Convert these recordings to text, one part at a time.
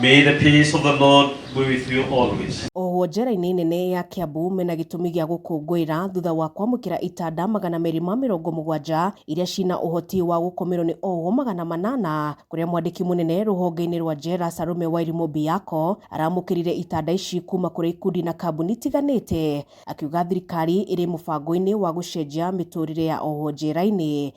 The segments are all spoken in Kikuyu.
May the peace of the Lord be with you always. Ohwo njera-inĩ nene ya Kiambu mena gĩtũmi gĩa gũkũngũĩra thutha wa kwamũkĩra itanda 270 iria cina ũhoti wa gũkomerwo nĩ ohwo 800, kũrĩa mwandĩki mũnene rũhonge-inĩ rwa njera Salome Wairimu Biako aramũkĩrire itanda ici kuma kũrĩ ikundi na kambuni itiganĩte, akiuga thirikari ĩrĩ mũbango-inĩ wa gũcenjia mĩtũrĩre ya ohwo njera-inĩ.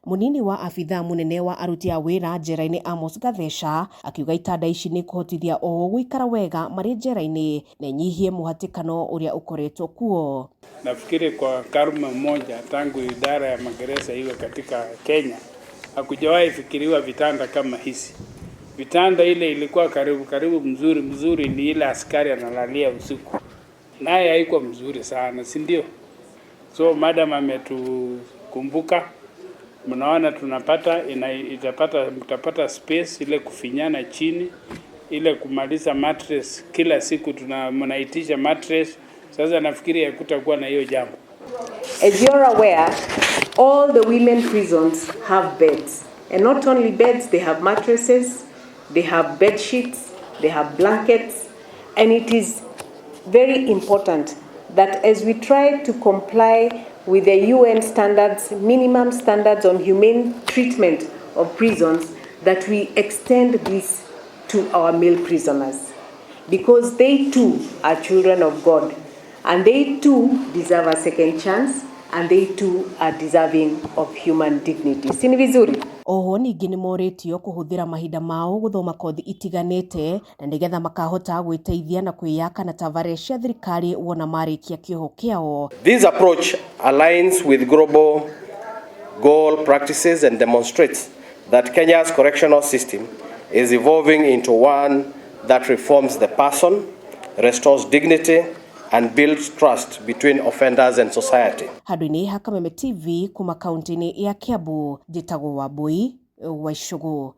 Mũnini wa abithaa mũnene wa aruti a wĩra njera-inĩ Amos Gatheca akiuga itanda ici nĩ kũhotithia ohwo gũikara wega marĩ njera-inĩ na inyihie mũhatĩkano ũrĩa ũkoretwo kuo. Nafikiri kwa karne moja tangu idara ya magereza iwe katika Kenya hakujawahi fikiriwa vitanda kama hizi. Vitanda ile ilikuwa karibu karibu mzuri mzuri ni ile askari analalia usiku, naye haikuwa mzuri sana, si ndio? So madam ametukumbuka, mnaona tunapata ina, itapata mtapata space ile kufinyana chini, ile kumaliza mattress kila siku tuna mnaitisha mattress. Sasa nafikiri hakutakuwa na hiyo jambo. As you're aware, all the women prisons have beds. And not only beds, they have mattresses, they have bed sheets, they have blankets. And it is very important that as we try to comply with the UN standards, minimum standards on humane treatment of prisons, that we extend this to our male prisoners. Because they too are children of God. And they too deserve a second chance, and they too are deserving of human dignity. Si ni vizuri? Oho ningĩ nĩmorĩtio kũhũthĩra mahinda mao gũthoma kothi itiganĩte na nĩgetha makahota gwĩteithia na kwĩyaka na tabarĩra cia thirikari wona marĩkia kĩoho kĩao. This approach aligns with global goal practices and demonstrates that Kenya's correctional system is evolving into one that reforms the person, restores dignity, and builds trust between offenders and society. Handũ-inĩ ha Kameme TV kuma kaunti-inĩ ya Kiambu, njĩtagwo Wambui wa Icũgũ.